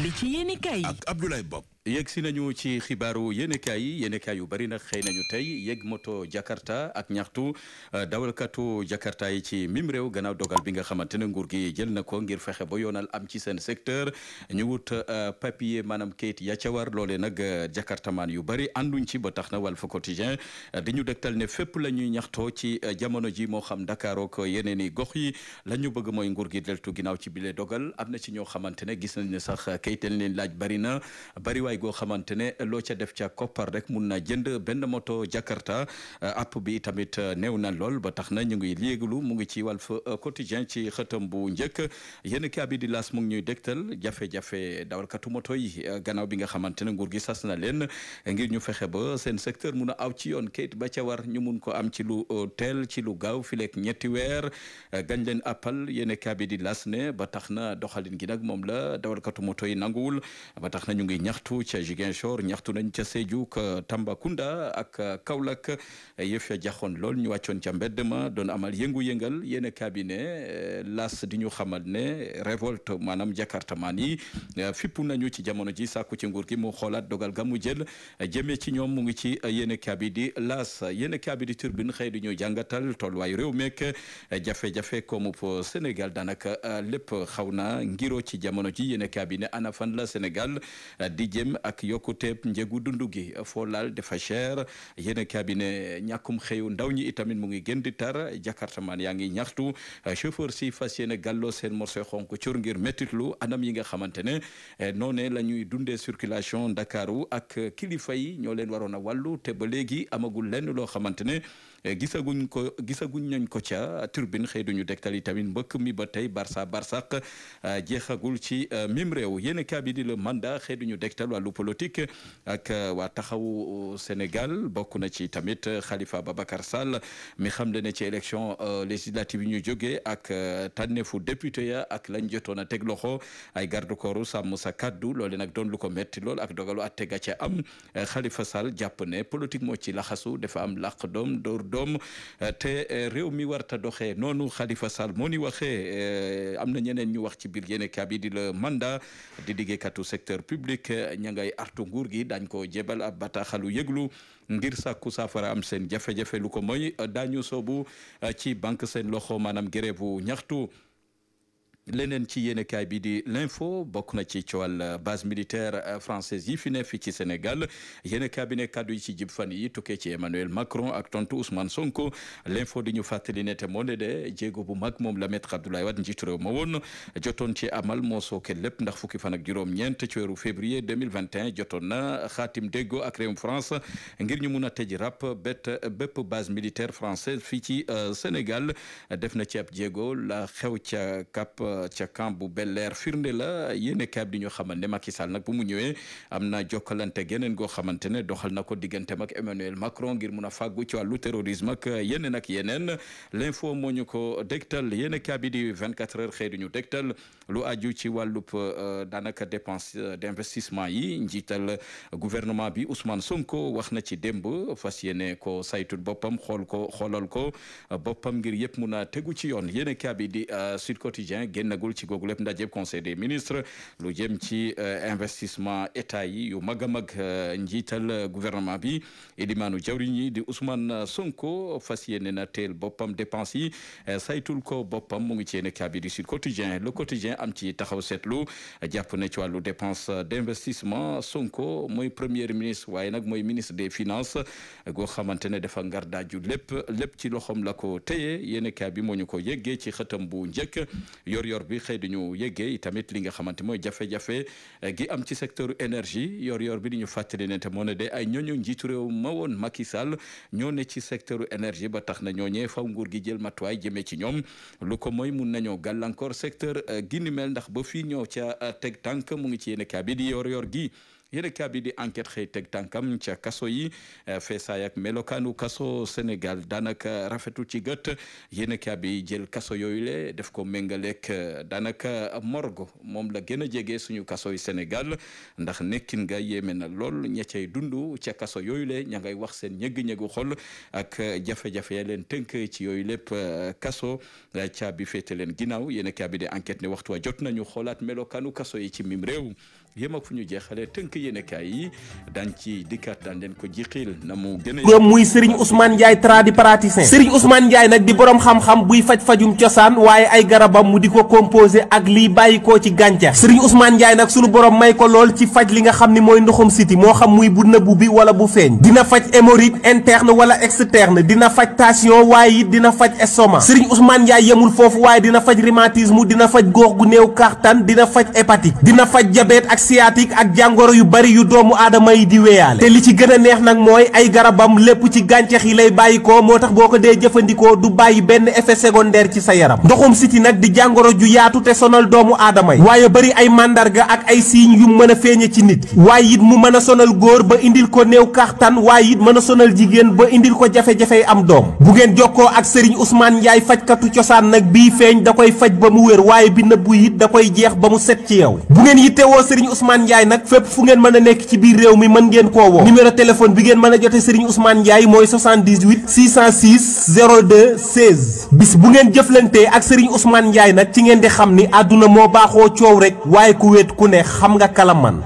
li ci yéenekaay yi ak Abdoulaye Bob. yegg si nañu ci xibaaru yéenekaay yu bari nag xëy nañu tey yegg moto Jakarta ak ñaxtu dawalkatu Jakarta yi ci mim réew gannaaw dogal bi nga xamante ne nguur gi jël na ko ngir fexe ba yoonal am ci seen secteur ñu wut papier maanaam kayit ya ca war loolee nag Jakartamaan yu bari ànduñ ci ba tax na Walf Quotidien di ñu dégtal ne fépp la ñuy ñaxtoo ci jamono ji moo xam Dakar ak yeneen i gox yi la ñu bëgg mooy nguur gi deltu ginnaaw ci bile dogal am na ci ñoo xamante ne gis nañ ne sax kayit leen laaj bari na bari waay goo xamante ne loo ca def ca koppar rek mun na jënd benn moto Jakarta app bi tamit néew na lool ba tax na ñu ngi léeglu mu ngi ci Walf Quotidien ci xëtam bu njëkk yéen kaa bi di laas mu ngi ñuy dégtal jafe-jafe dawalkatu moto yi gannaaw bi nga xamante ne nguur gi sas na leen ngir ñu fexe ba seen secteur mun a aw ci yoon kayit ba ca war ñu mun ko am ci lu teel ci lu gaaw fileek ñetti weer gañ leen appal yéen kaa bi di laas ne ba tax na doxalin gi nag moom la dawalkatu moto yi nanguwul ba tax na ñu ngi ñaxtu ca Ziguinchor ñaxtu nañ ca Sédhiou Tambacounda ak Kaolack yëf ya jaxoon lool ñu wàccoon ca mbedd ma doon amal yëngu-yëngal yéen cabinet las di ñu xamal ne révolte maanaam jakartamaan yi fippu nañu ci jamono ji sàkku ci nguur gi mu xoolaat dogal ga mu jël jëmee ci ñoom mu ngi ci yéen cabinet di las yéen cabinet di Tribune xëy di ñu jàngatal tolluwaayu réew meek jafe-jafe comme Sénégal daanaka lépp xaw na ngiro ci jamono ji yéen cabinet ana fan la Sénégal di jëm ak yokkuteeb njëgu dundu gi foo laal dafa cher yéen cabinet ñàkkum xëyu ndaw ñi itamit mu ngi gën di tar jakartamaan yaa ngi ñaxtu chauffeur si fas yéene gàlloo seen morso xonk cur ngir méttitlu anam yi nga xamante ne noone la ñuy dundee circulation Ndakaaru ak kilifa yi ñoo leen waroon a wàllu te ba léegi amagul lenn loo xamante ne gisaguñ nañ ko ca Turbine xëy duñu dektal yi tamit mbëkk mi ba tey barsaq jeexagul ci mim réew yéen cabinet di le mandat xëy duñu dektal wàllu politique ak waa taxawu Sénégal bokk na ci tamit Khalifa Babacar Sall mi xam le ne ci élection législative yi ñu jógee ak tànneefu député ya ak lañ jotoon a teg loxo ay garde corps sàmm sa kaddu loole nag doon lu ko metti lool ak dogalu atte ga ca am Khalifa Sall jàpp ne politique moo ci laxasu dafa am làq doom dóor doom te réew mi warta doxee noonu Khalifa Sall moo ni waxee am na ñeneen ñu wax ci biir yéene kabi di le mandat di liggéeykatu secteur public ña ngay artu nguur gi dañ ko jébal ab bataaxalu yëglu ngir sàkku saafara am seen jafe-jafe lu ko mooy daañu soobu ci banque seen loxo maanaam grève bu ñaxtu leneen ci yéenekaay bi di l'info bokk na ci coowal base militaire française yi fi ne fii ci Sénégal yéenekaay bi ne kaddu yi ci jib fan yi tukkee ci Emmanuel Macron ak tontu Ousmane Sonko l'info di ñu fàttali ne te moo ne de jéego bu mag moom la maître Abdoulaye Wade njiitu réew ma woon jotoon ci amal moo sooke lépp ndax fukki fan ak juróom-ñeent ci weeru février 2021 jotoon na xaatim déggoo ak réewum France ngir ñu mun a tëj rap bépp base militaire française fii ci Sénégal def na ci ab jéego la xew ca camp bu Bel-Air firnde la yéene kaab di ñu xamal ne Macky Sall nag bu mu ñëwee am na jokkalante geneen goo xamante ne doxal na ko digganteem ak Emmanuel Macron ngir mun a fàggu ci wàllu terrorisme ak yeneen ak yeneen l'info moo ñu ko dégtal yéene kaab di 24 heures xëy di ñu dégtal lu aju ci wàllub daanaka dépense d'investissement yi njiital gouvernement bi Ousmane Sonko wax na ci démb fas yéene ko saytul boppam xoolal ko boppam ngir yëpp mun a tegu ci yoon yéene kaab di Sud Quotidien nagul ci googu lépp ndaje conseil des ministres lu jëm ci investissement état yi yu mag a mag njiital gouvernement bi Elimane jawriñ yi di Ousmane Sonko fas yéene na teel boppam dépense yi saytul ko boppam mu ngi ci yéene kabi du Sud Quotidien le quotidien am ci taxaw seetlu jàpp ne ci wàllu dépense d'investissement Sonko mooy premier ministre waaye nag mooy ministre des finances goo xamante ne dafa ngar daaju lépp ci loxom la ko téye yéene kabi moo ñu ko yeggee ci xëtam bu njëkk yor bi xëy duñu yeggee tamit li nga xamante mooy jafe-jafe gi am ci secteur énergie yor bi di ñu fàttali ne te moo ne de ay ñooñu njiitu réew ma woon Macky Sall ñoo ne ci secteur énergie ba tax na ñooñee faw nguur gi jël matuwaay jëmee ci ñoom lu ko mooy mun nañoo gàllankoor secteur gi ni mel ndax ba fii ñoo ca teg tànk mu ngi ci yéen kaa bi di yor gi yéen kaa bi di enquête xëy teg tànkam ca kaso yi feesaay ak melokaanu kaso Sénégal daanaka rafetu ci gët yéen kaa bi jël kaso yooyu le def ko méngaleek daanaka morgue moom la gën a jege suñu kaso yi Sénégal ndax nekkin nga yéeme na lool ña cay dund ca kaso yooyu le ña ngay wax seen ñëgg-ñëggu xol ak jafe-jafe ya leen tënk ci yooyu lépp kaso caabi féete leen ginnaaw yéen kaa bi di enquête ne waxtu wa jot nañu xoolaat melokaanu kaso yi ci mim réew yem ak fu ñu jeexale tënk yéenekaay yi daan ci dikkaat daan leen ko jiqil na mu gën a muy Serigne Ousmane Ndiaye tradipraticien Serigne Ousmane Ndiaye nag di borom xam-xam buy faj-fajum cosaan waaye ay garabam mu di ko composé ak liy bàyyikoo ci gàncax Serigne Ousmane Ndiaye nag sunu borom may ko lool ci faj li nga xam ni mooy ndoxum siti moo xam muy bu nëbbu bi wala bu feeñ dina faj hémorroïde interne wala externe dina faj tension waaye it dina faj estomac Serigne Ousmane Ndiaye yemul foofu waaye dina faj rhumatisme dina faj góox gu néew kàttan dina faj hépatique dina faj diabète ak sciatique ak jàngoro yu bari yu doomu aadama yi di weyaale te li ci gën a neex nag mooy ay garabam lépp ci gàncax yi lay bàyyikoo moo tax boo ko dee jëfandikoo du bàyyi benn effet secondaire ci sa yaram ndoxum siti nag di jàngoro ju yaatu te sonal doomu aadama yi waaye bari ay màndarga ak ay signes yu mën a feeñe ci nit waaye it mu mën a sonal góor ba indil ko néew kàttan waaye it mën a sonal jigéen ba indil ko jafe-jafey am doom bu ngeen jokkoo ak Serigne Ousmane Ndiaye fajkatu cosaan nag bii feeñ da koy faj ba mu wér waaye bi nëbbu it da koy jeex ba mu set ci yow bu ngeen yittewoo Serigne Ousmane Ndiaye nag fépp fu ngeen mën a nekk ci biir réew mi mën ngeen koo woo numéro téléphone bi ngeen mën a jote Serigne Ousmane Ndiaye mooy 78 606 02 16 bis bu ngeen jëflantee ak Serigne Ousmane Ndiaye nag ci ngeen di xam ni àdduna moo baaxoo coow rek waaye ku wéet ku ne xam nga kala man